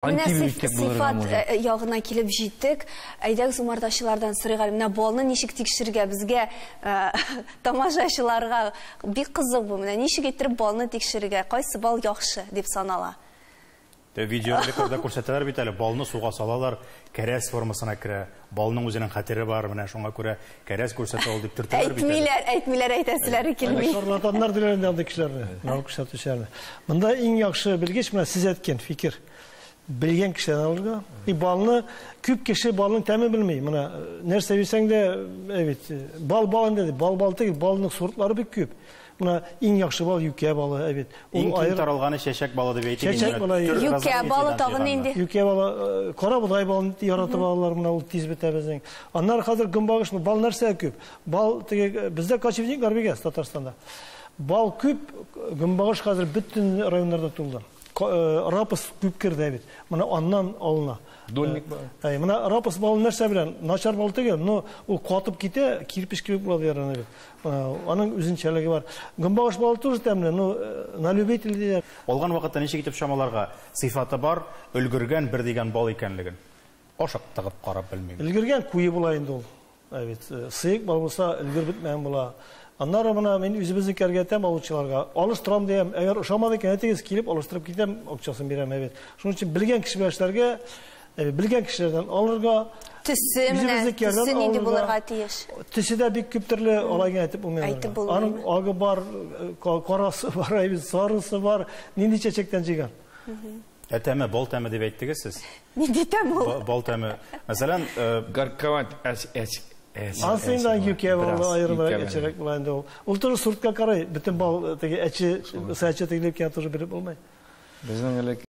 Менә Антибиотик булырга сыйфат может. Ягына килеп җиттек. Әйдәгез, умартачылардан сорыйк әле. Менә балны ничек тикшерергә? Безгә, тамашачыларга бик кызык бу. Менә ничек иттереп балны тикшерергә? Кайсы бал яхшы дип санала? Видеороликларда күрсәтәләр бит әле, балны суга салалар, кәрәз формасына керә. Балның үзенең хәтере бар, менә шуңа күрә кәрәз күрсәтә ул дип төртәләр бит әле. Әйтмиләр, әйтмиләр, әйтәселәре килми. Шарлатаннар диләр инде андый кешеләрне, менә ул күрсәтүчеләрне. Монда иң яхшы белгеч менә сез әйткән фикер. Белгән кешедән алырга. И балны күп кеше балның тәмен белми. Менә нәрсә бирсәң дә, әйбит, бал бал инде, бал бал түгел, балның сортлары бик күп. Менә иң яхшы бал юкә балы, әйбит. Ул Иң киң таралганы чәчәк балы дип әйтик. Чәчәк балы. Юкә балы тагын нинди? Юкә балы, кара бодай балын яратып алалар, менә ул тиз бетә безнең. Аннары хәзер гөмбагыш, бал нәрсә күп? Бал теге бездә кочевниклар бик әз Татарстанда. Бал күп, гөмбагыш хәзер бөтен районнарда тулды. Рапс күп керде бит. Менә аннан алына. Дольник бар. Әй, менә рапс балы нәрсә белән? Начар бал түгел, но ул катып китә, кирпеч кебек була диләр бит. Аның үзенчәлеге бар. Гөмбагыш балы тоже тәмле, но на любитель диләр. Алган вакытта ничек итеп чамаларга сыйфаты бар, өлгергән бер дигән бал икәнлеген ашыктыгып карап белмим. Өлгергән куе була инде ул. Бит сыек бал булса, өлгер бетмәгән була. Аннары менә мин үзебезнең кәргәтәм алучыларга. Алыштырам диям, әгәр ошамады икән, әйтегез, килеп алыштырып китәм, акчасын бирәм, әйбәт. Шуның өчен белгән кеше белән эшләргә, белгән кешеләрдән алырга. Төсе менә, төсе нинди булырга тиеш? Төсе дә бик күп төрле, алай гына әйтеп булмый. Әйтеп булмый. Аның агы бар, карасы бар, әйбәт, сарысы бар, нинди чәчәктән җыйган. Ә тәме, бал тәме дип әйттегез сез? Нинди тәм ул? Бал тәме. Мәсәлән, горковат, әч, әч. Ансы инде юкә балы аерымрак әчерәк була инде ул. Ул тоже сортка карай, бөтен бал теге әче, әче тегелеп кенә тоже биреп булмый. Безнең элек